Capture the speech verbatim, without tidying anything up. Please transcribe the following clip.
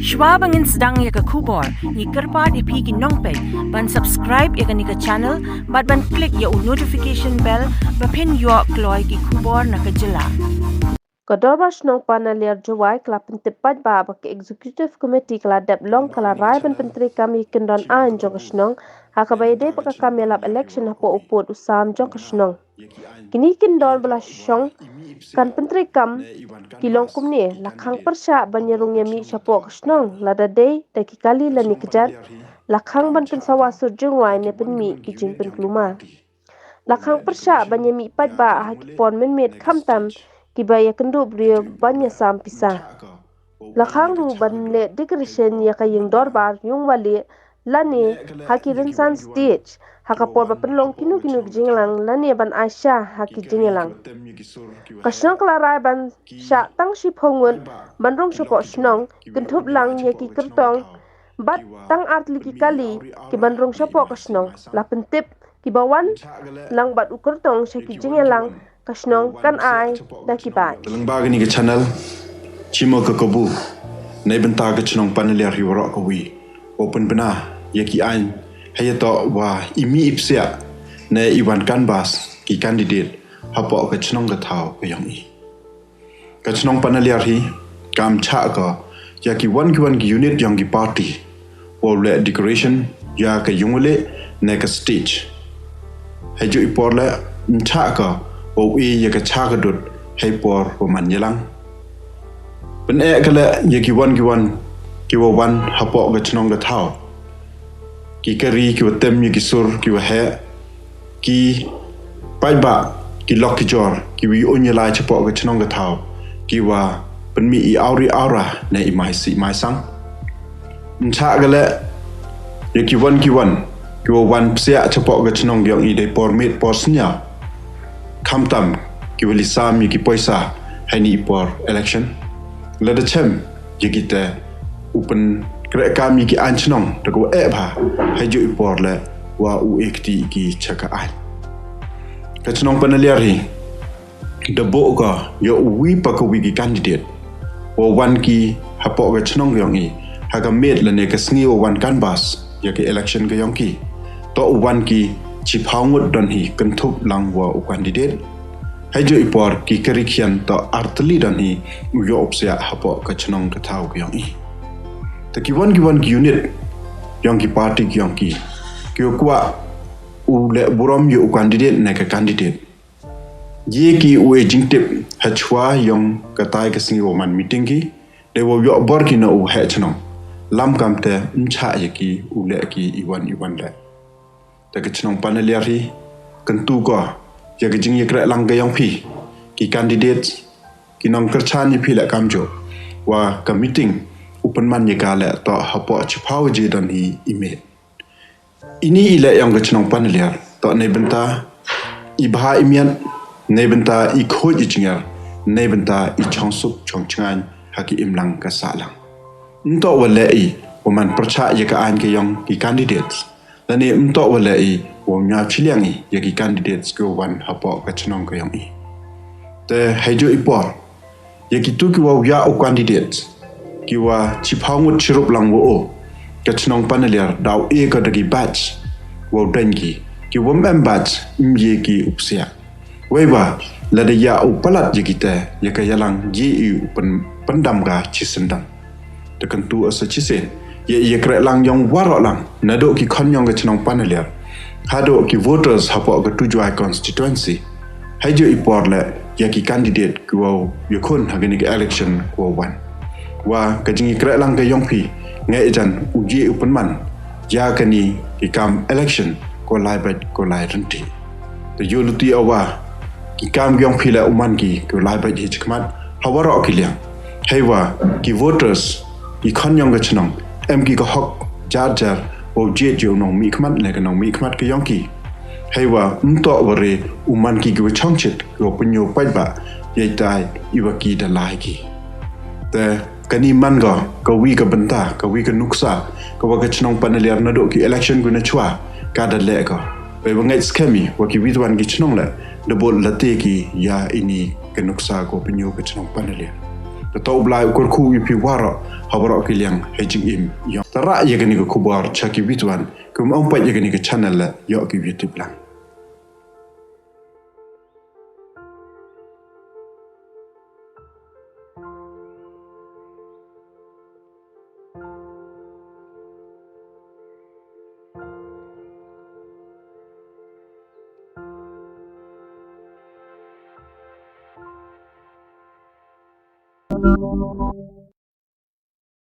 Shwa ba ngin sdang ïa ka khubor, ngi kyrpad ïa phi ki nongpeit ban subscribe ïa kane ka channel bad ban click ïa u notification bell ba phin ïoh kloi ki khubor na ka jylla. Ka Dorbar Shnong Panaliar Jowai ka la pyntip paidbah ba ka Executive Committee ka la dep long ka la rai ban pyntreikam ïa ki kyndon aiñ jong ka shnong ha kaba ïadei bad ka kam ïalap election hapoh u pud u sam jong ka shnong. Kine ki kyndon ba la shong kan pyntreikam ki long kumne: la khang pyrshah ban ïarung ïamih shapoh ka shnong lada dei da ki kali lane kjat, la khang ban pynsawa sur jingwai ne pynmih ki jingpynkulmar. La khang pyrshah ban ïamih paidbah ha ki por mynmiet khamtam kiba ïakynduh briew ban ïasam pisa. La khang ruh ban leh decoration ïa ka ïing dorbar ïung wali lane ha ki rynsan stage ha ka por ba pynlong kino kino ki jingïalang lane ban ai sha ha ki jingïalang. Ka shnong ka la rai ban shah tang shiphew ngut ban rung shapoh shnong, kynthup lang ïa ki kyrtong bad tang artylli ki kali ki ban rung shapoh ka shnong. La pyntip kiba wan lang bad u kyrtong sha ki jingïalang ka shnong kan ai da ki badge. Lyngba kane ka channel, shim ka kabu na bynta ka shnong Panaliar hi waroh kawi, u pynbna ïa ki aiñ ha ïa toh wa i mih i psiah ne i wan canvass ki candidate hapoh ka shnong ka thaw ka ïong i. Ka shnong Panaliar hi kam shah ka ïa ki wan ki wan ki unit ïong ki party wow leh decoration ïa ka ïung wali ne ka stage. Hei ju i por leh ym shah ka wow i ïa ka sha ka dud hei por wa man ïalang. Pyneh ka leh ïa ki wan ki wan ki wa wan hapoh ka shnong ka thaw, ki kari ki wa tem ïa ki sur ki wa heh, ki paidbah, ki lok ki jor ki wi un ïa lai shapoh ka shnong ka thaw, ki wa pynmih i awri awra ne i mai si mai sang. Ym shah ka leh ïa ki wan ki wan ki wa wan psiah shapoh ka shnong ïong i dei por miet por sñiaw, khamtam ki wa li sam ïa ki poisa hei ni i por election. Lada chem ïa ki te u pynkreh kam ïa ki aiñ shnong da ka wa eh bha, hei ju i por leh wa u eh kti ki cha ka aiñ. Ka shnong Panaliar hi da buh ka ïa u wi pa ka wi ki candidate wa wan ki hapoh ka shnong ïong i ha ka miet lane ka sngi wa wan canvass ïa ka election ka ïong ki. Toh u wan ki shiphew ngut don hi kynthup lang wa u candidate. Hei ju i por ki kari khian toh artylli don hi u ïoh u psiah hapoh ka shnong ka thaw ka ïong i. Te ki wan ki wan ki unit ïong ki party ki ïong ki ki wa kwah u leh burom ïa u candidate ne ka candidate. Ïa ki u e jingtip ha chwa ïong ka tai ka sngi wa man meeting ki, dei wa ïoh bor ki na u heh shnong. Lam kam te ym shah ïa ki u leh ki i wan i wan leh. Te ka shnong Panaliar hi kyntu ka ïa ka jingïakreh lang ka ïong phi ki candidate, ki nongkyrchan ïa phi leh kam ju wa ka meeting u pynman ïa ka leh toh hapoh shiphew ji don hi i miet. Ini i leh ïong ka shnong Panaliar toh nei bynta i bha i miat, nei bynta i khuid i jngar, nei bynta i chong suk chong chngaiñ ha ki imlang ka sahlang. Ym toh wa leh i wa man pyrshah ïa ka aiñ ka ïong ki candidates, lane ym toh wa leh i wa ñiaw chiliang i ïa ki candidates ki wa wan hapoh ka shnong ka ïong i. Te hei ju i por ïa ki tu ki wa u ïa u candidate ki wa shiphew ngut shirup lang wa u, ka shnong Panaliar daw e ka da ki badge wa u dang ki, ki wa ym em badge ym ïa ki u psiah. Wei wa lada ïa u palat ïa ki te ïa ka ïalang ïa i u pyn pyndam ka chi syndam. Te kyntu asa chi sien ïa ïa kreh lang ïong waroh lang naduh ki khon ïong ka shnong Panaliar haduh ki voters hapoh ka Tujwai constituency. Hei ju i por leh ïa ki candidate ki wa u ïa khun ha kani ka election ki wa u wan. Wa ka jingïakreh lang ka ïong phi nga i jan u ji u pynman ïa kani ki kam election ko lai bad ko lai rynti. Te ïa luti awa ki kam ïong phi leh u man ki ko lai bad hi chikmat ha waroh ki liang. Hei wa ki voters ki khon ïong ka shnong em ki ka hok jar jar wa u jied ïa u nongmihkhmat ne ka nongmihkhmat ka ïong ki. Hei wa ym toh wa re u man ki ki wa chong chit ki wa pynñiaw paidbah ïa i tai i wa ki da lai ki. Te kani man ka ka wi ka bynta ka wi ka nuksa ka wa ka shnong Panaliar naduh ki election ki na chwa ka da leh ka. Wei wa ngeit skhem i wa ki wi wan ki shnong leh da bol late ki ïa ini ka nuksa ka wa pynñiaw ka shnong Panaliar. Te toh u Blai u kyrkhu ïa phi waroh ha baroh ki liang ha jingim ïong. Te rah ïa kane ka khubor sha ki wei wan, kum ong pat ïa kane ka channel la ïoh ki view tip lang.